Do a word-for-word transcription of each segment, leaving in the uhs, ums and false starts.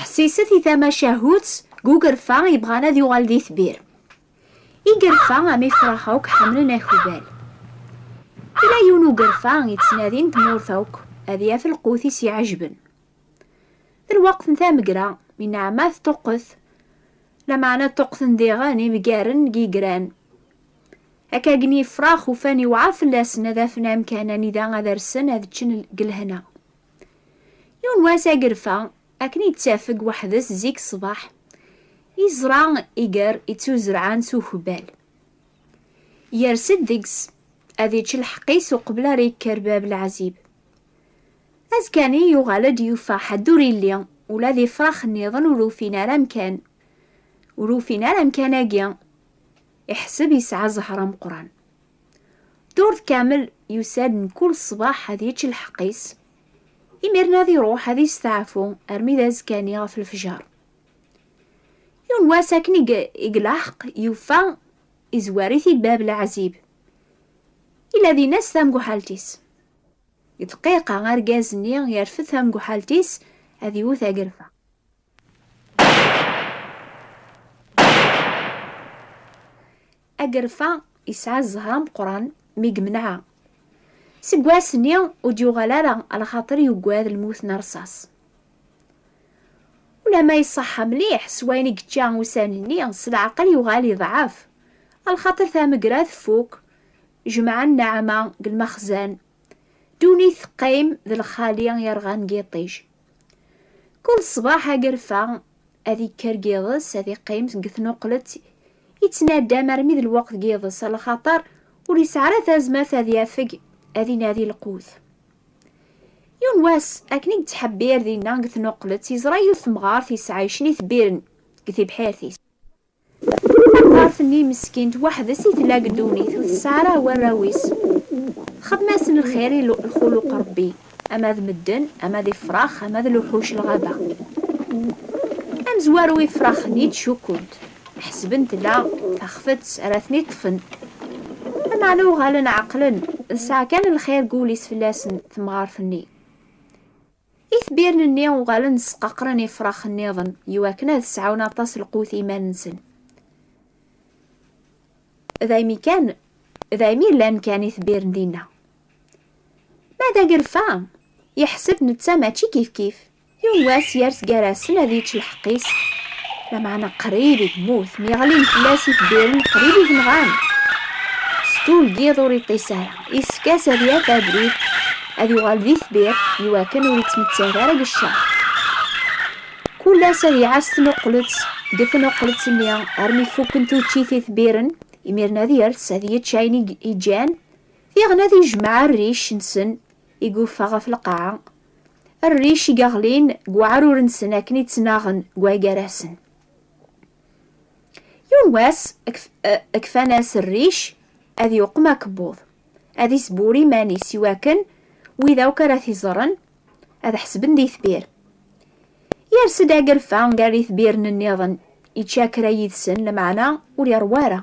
Ḥsiset i tamacahut n ugerfa yebɣan ad yuɣal d itbir. Igerfa am ifrax akk ḥemmlen akubal. Yella yiwen ugerfa yettnadin tmurt akk ad yaf lqut i s-iɛejben. D lweqt n tamegra, mi nneɛma tṭuqqet, lameɛna ṭṭuqqten diɣen imgaren deg yigran. Akkagi ifrax ufan iwɛer fell-asen ad afen amkan anida ad rsen ad ččen deg lehna. Yiwen wass agerfa, akken yettafeg weḥd-s zik ṣṣbeḥ, yeẓra iger ittuzerɛan s ukbal. Yers-d deg-s ad yečč lḥeqq-is uqbel ara yekker bab leɛzib. Azekka-nni yuɣal-d yufa ḥedd ur illi, ula d ifrax nniḍen ur ufin ara amkan. Ur ufin ara amkan-agi. Iḥseb yesɛa zzheṛ ameqqran. Ddurt kamel yusa-d mkul ṣṣbeḥ ad yečč lḥeqq-is, imiren ad iruḥ ad yesteɛfu armi d azekka-nni ɣef lefjer. Yiwen wass akken i g-, i yelḥeq yufa izwar-it-id bab leɛzib. Ila dinna s tamguḥalt-is. Deg dqiqa argaz-nni yerfed tamguḥalt-is ad iwet agerfa. Agerfa yesɛa zzheṛ ameqqran mi yemneɛ. Seg wass-nni ur d-yuɣal ara, alaxaṭer yuggad lmut n rrṣaṣ. Ulamma iṣaḥḥa mliḥ s wayen i yečča ussan-nni, s leɛqel yuɣal iḍɛef. Alaxaṭer tamegra tfuk, jemɛen nneɛma deg lmexzan. Ddunit teqqim d lxali yerɣan deg yiṭij. Kul ṣṣbeḥ agerfa ad ikker deg yiḍes, ad iqqim deg tnuqlet, yettnadam armi d lweqt deg yiḍes, alaxaṭer ur yesɛi ara tazmert ad yafeg ad inadi lqut. Yiwen wass, akken i yettḥebbir dinna deg tnuqlet, yeẓra yiwet temɣart yesɛa itbiren deg tebḥirt-is. Tamɣart-nni meskint weḥd-s i tella deg ddunit, ur tesɛi ara warraw-is. Txeddem-asen lxir i lu-, lxuluq Rebbi, ama d medden, ama d ifrax, ama d luḥuc n lɣaba. Amezwaru ifrax-nni ttcukkun-t, ḥesben tella taxfet ara ten-iṭṭfen. Lameɛna uɣalen ɛeqlen, tesɛa kan lxir deg wul-is fell-asen temɣart-nni. Itbiren-nni uɣalen sqaqren ifrax nniḍen iwakken ad sɛun aṭas lqut i iman-nsen. Daymi kan, daymi llan kan itbiren dinna. Ma d agerfa, yeḥseb netta mačči kifkif. Yiwen wass yers gar-asen ad yečč lḥeqq-is, lameɛna qrib i yemmut, mi ɣlin fell-as itbiren qrib i t-nɣan. S tul n yiḍ ur iṭis ara, yessefk-as ad yaf abrid, ad yuɣal d itbir, iwakken ur yettmettat ara deg ccer. Kul ass ad iɛass tnuqlet, deg tnuqlet-nni, armi fukken tuččit itbiren, imiren ad yers, ad yečč ayen i, i ǧǧan, diɣen ad ijmeɛ rric-nsen i yufa ɣef lqaɛa, rric i yeɣlin deg uɛrur-nsen akken i ttnaɣen deg wagar-asen. Yiwen wass, kf-, eh, kfan-as rric ad yuqem akebbuḍ, ad isbur iman-is iwakken wid akk ara t-iẓren ad ḥesben d itbir. Yers-d agerfa gar itbiren nniḍen, yečča kra yid-sen, lameɛna ur iṛwa ara.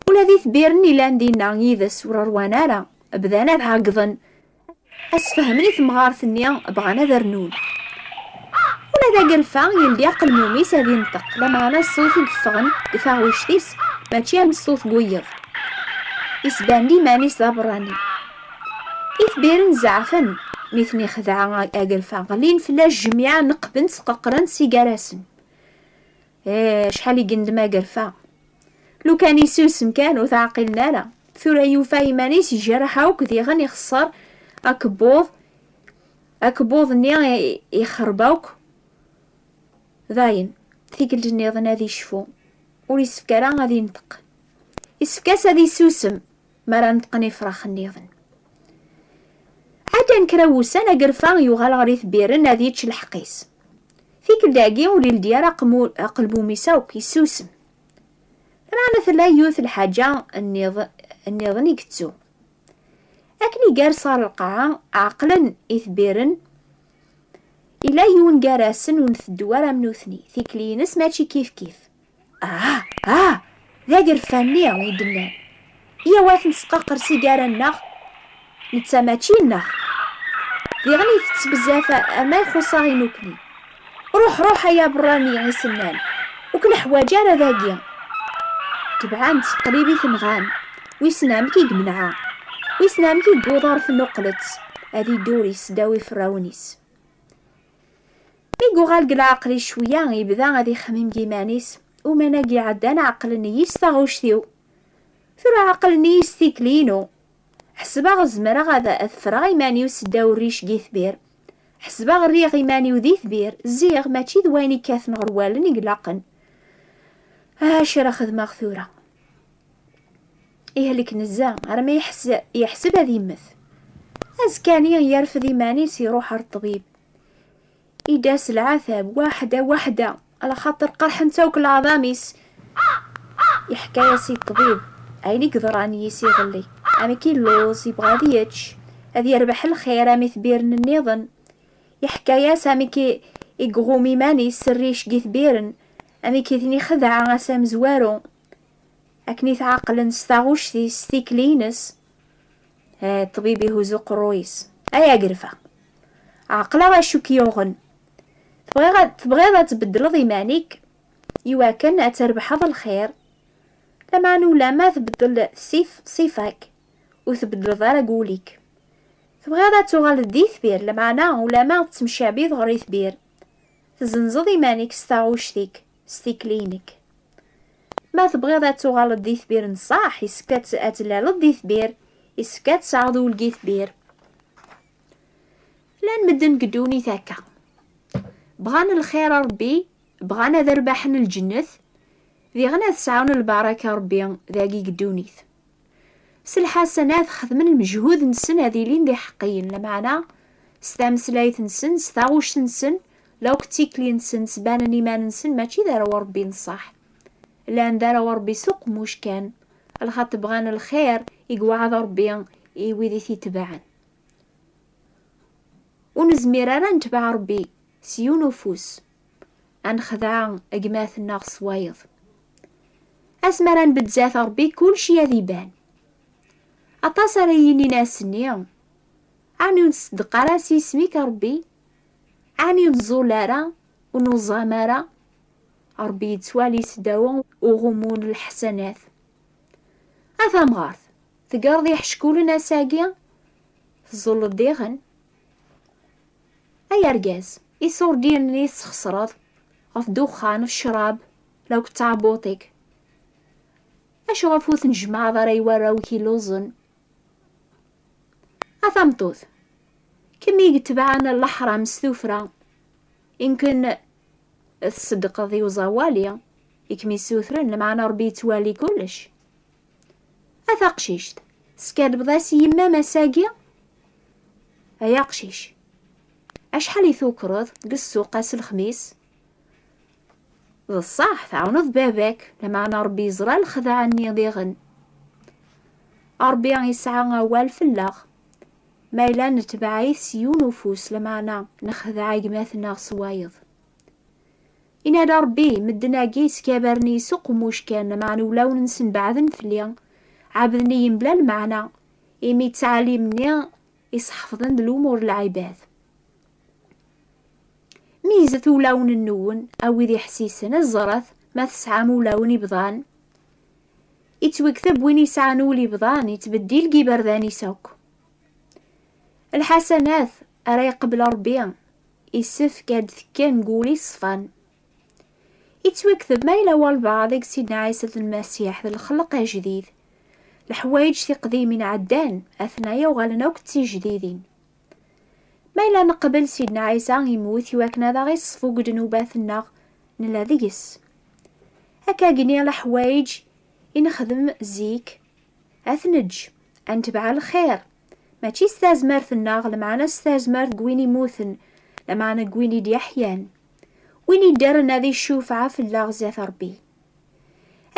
Ula d itbiren ilan dinna yid-s ur ṛwan ara, bdan ad ɛeggḍen. Ad sfehmen i temɣart-nni bɣan ad rnun. Ula d agerfa yeldi aqelmum-is ad inṭeq, lameɛna ṣṣut i yeffɣen deg taɣect-is mačči am ṣṣut n wiyeḍ. Isban-d iman-is d aberrani. Itbiren zeɛfen mi ten-ixdeɛ agerfa, ɣlin fell-as jmiɛ, neqben, sqeqren-t s igar-asen. Eh, acḥal i yendem agerfa! Lukan isusem kan, ur t-ɛqilen ara. Tura yufa iman-is ijerreḥ akk, diɣen ixeṣṣer akebbuḍ. Akebbuḍ-nni i-, ixerreb akk. Dayen, tikkelt nniḍen ad icfu. Ur yessefk ara ad inṭeq. Yessefk-as ad isusem mi ara neṭqen ifrax nniḍen. Ɛeddan kra wussan, agerfa yuɣal ɣer itbiren ad yečč lḥeqq-is. Tikkelt-agi ur ildi ara aqmu-, aqelmum-is akk, yessusem. Lameɛna tella yiwet lḥaǧa nniḍ-, nniḍen i yettu. Akken igerrez ɣer lqaɛa, ɛeqlen itbiren, ila yiwen gar-asen ur nteddu ara am nutni, tikli-ines mačči kifkif. Ah, ah, d agerfa-nni i d-nnan. Iyyaw ad t-nesqaqer s igara-nneɣ, netta mačči nneɣ. Diɣen itett bezzaf a-, ama ixuṣ-aɣ i nukni. "Ruḥ, ruḥ, ay aberrani," i s-nnan. "Ur k-neḥwaǧ ara dagi." Tebɛen-t qrib i t-nɣan. Wissen amek i yemneɛ. Wissen amek i yewweḍ ar tnuqlet. Ad iduri seddaw iferrawen-is. Mi yuɣal deg leɛqel-is cwiya, yebda ad ixemmim deg yiman-is: "Uman-agi iɛeddan ɛeqlen-iyi s taɣuct-iw. Tura ɛeqlen-iyi s tikli-inu. Ḥesbeɣ zemreɣ ad, ad ffreɣ iman-iw seddaw rric n yitbir. Ḥesbeɣ rriɣ iman-iw d itbir, ziɣ mačči d wayen ikkaten ɣer wallen i ilaqen. Acu ara xedmeɣ tura?" Ihlek nezza armi yeḥs-, yeḥseb ad yemmet. Azekka-nni yerfed iman-is, iruḥ ar ṭṭbib. Idda s lɛatab, waḥda, waḥda, alaxaṭer qerḥent akk leɛḍam-is. Iḥka-yas i ṭṭbib ayen i yeḍran yis iḍelli, amek illuẓ, yebɣa ad yečč, ad yerbeḥ lxir am itbiren nniḍen. Iḥka-yas amek i, i iɣum iman-is s rric n yitbiren, amek i ten-ixedɛa ass amezwaru, akken i t-ɛeqlen s taɣuct-is, s tikli-ines. Ah, ṭṭbib ihuzz uqerruy-is. "Ay agerfa, ɛeqleɣ acu k-yuɣen. Tebɣiḍ ad, tebɣiḍ ad tbeddleḍ iman-ik iwakken ad trebḥeḍ lxir. Lameɛna ulama tbeddel sif-, ṣṣifa-k, ur tbeddleḍ ara deg wul-ik. Tebɣiḍ ad tuɣaleḍ d itbir, lameɛna ulama tettemcabiḍ ɣer itbir. Tezzenzeḍ iman-ik s taɣuct-ik, s tikli-inek. Ma tebɣiḍ ad tuɣaleḍ d itbir n ṣṣeḥ, yessefk ad t-, ad tlaleḍ d itbir, yessefk ad tesɛuḍ ul n yitbir." Llan medden deg ddunit akka. Bɣan lxir a Ṛebbi, bɣan ad rbaḥen lǧennet, diɣen ad sɛun lbaraka Ṛebbi dagi deg ddunit. S lḥasanat xedmen lmejhud-nsen ad ilin d iḥeqqiyen, lameɛna s tameslayt-nsen, s taɣuct-nsen, law d tikli-nsen, ttbanen iman-nsen mačči d arraw n Ṛebbi n ṣṣeḥ. Llan d arraw n Ṛebbi s uqemmuc kan, lxaṭer bɣan lxir i iweɛɛed Ṛebbi i wid i t-itebɛen. Ur nezmir ara ad netbeɛ Ṛebbi s yiwen ufus, ad nexdeɛ gma-tneɣ s wayeḍ. Asmi ara nbedd zdat Ṛebbi, kulci ad iban. Aṭas ara yinin ass-nni: "Ɛni ur nṣeddeq ara s yisem-ik a Ṛebbi? Ɛni ur nẓul ara, ur nuẓam ara?" Ṛebbi yettwali seddaw uɣummu n leḥsanat. A tamɣart, tegreḍ iḥeckulen ass-agi? Teẓẓulleḍ diɣen? Ay argaz, iṣurdiyen-nni tesxeṣreḍ ɣef ddexxan, ccrab, law d tɛebbuṭ-ik, acu ɣef ur tnejmaɛeḍ ara i warraw-ik illuẓen? A tameṭṭut, kemmi i yetebɛen leḥram s tuffra, imken tṣeddqeḍ i uẓawali i kem-issutren, lameɛna Ṛebbi yettwali kullec. A taqcict, teskadbeḍ-as i yemma-m ass-agi? Ay aqcic, acḥal i tukreḍ deg ssuq ass n lexmis? D ṣṣeḥ, tɛawneḍ baba-k, lameɛna Ṛebbi yeẓra lexdeɛ-nni diɣen. Ṛebbi yesɛa awal fell-aɣ. Ma yella netbeɛ-it s yiwen ufus, lameɛna nexdeɛ gma-tneɣ s wayeḍ. Yenna-d Ṛebbi, medden-agi skabaren-iyi s uqemmuc kan, lameɛna ulawen-nsen beɛden fell-i, ɛebden-iyi mebla lmeɛna, imi ttɛalim-nni isḥefḍen d lumuṛ n lɛibad. Meyyzet ulawen-nwen, a wid iḥessisen, ẓret ma tesɛam ulawen ibḍan. Ittwekteb win yesɛan ul ibḍan, ittbeddil deg iberdan-is akk. Lḥasanat ara iqbel Ṛebbi, issefk ad d-tekken deg wul iṣfan. Ittwekteb ma yella walbeɛḍ deg Sidna Ɛisa d Lmasiḥ d lxelq ajdid, leḥwayeǧ tiqdimin ɛeddan, atnaya uɣalen akk d tijdidin. Ma yella neqbel Sidna Ɛisa immut iwakken ad aɣ-iṣfu deg ddnubat-nneɣ, nella deg-s. Akka gni leḥwayeǧ i nexdem zik, ad t-neǧǧ, ad netbeɛ lxir, mačči s tazmert-nneɣ, lameɛna s tazmert n win immuten, lameɛna n win i d-yeḥyan, win iddren ad icufeɛ fell-aɣ zdat Ṛebbi.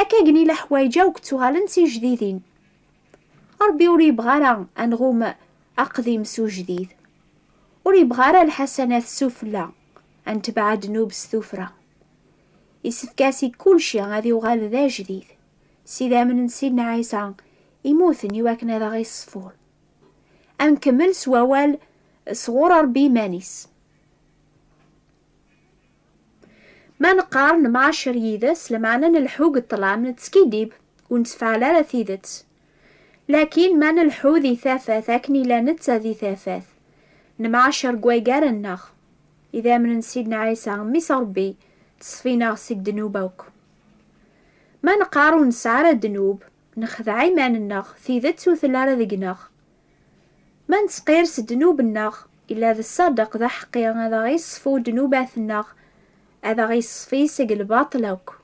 Akka gni leḥwayeǧ akk ttuɣalent d tijdidin. Ṛebbi ur yebɣi ara ad nɣum aqdim s ujdid. Ur yebɣi ara lḥasanat sufella, ad netbeɛ ddnub s tuffra. Isefk-as i kulci ad yuɣal d ajdid, s idammen n Sidna Ɛisa immuten iwakken ad aɣ-iṣfu. Ad nkemmel s wawal sɣur Ṛebbi iman-is. Ma neqqar nemɛacer yid-s, lameɛna nleḥḥu deg ṭṭlam, nettskiddib, ur nettfɛal ara tidet. Lakin ma nleḥḥu di tafat akken ila netta di tafat, nemɛacer deg waygar-nneɣ, idammen n Sidna Ɛisa, Mmi-s Ṛebbi, ttṣeffin-aɣ seg ddnub akk. Ma neqqar ur nesɛi ara ddnub, nexdeɛ iman-nneɣ, tidet ur telli ara deg-neɣ. Ma nettqir s ddnub-nneɣ, illa d ṣṣadeq d aḥeqqi ad aɣ-iṣfu ddnubat-nneɣ, ad aɣ-iṣfi seg lbaṭel akk.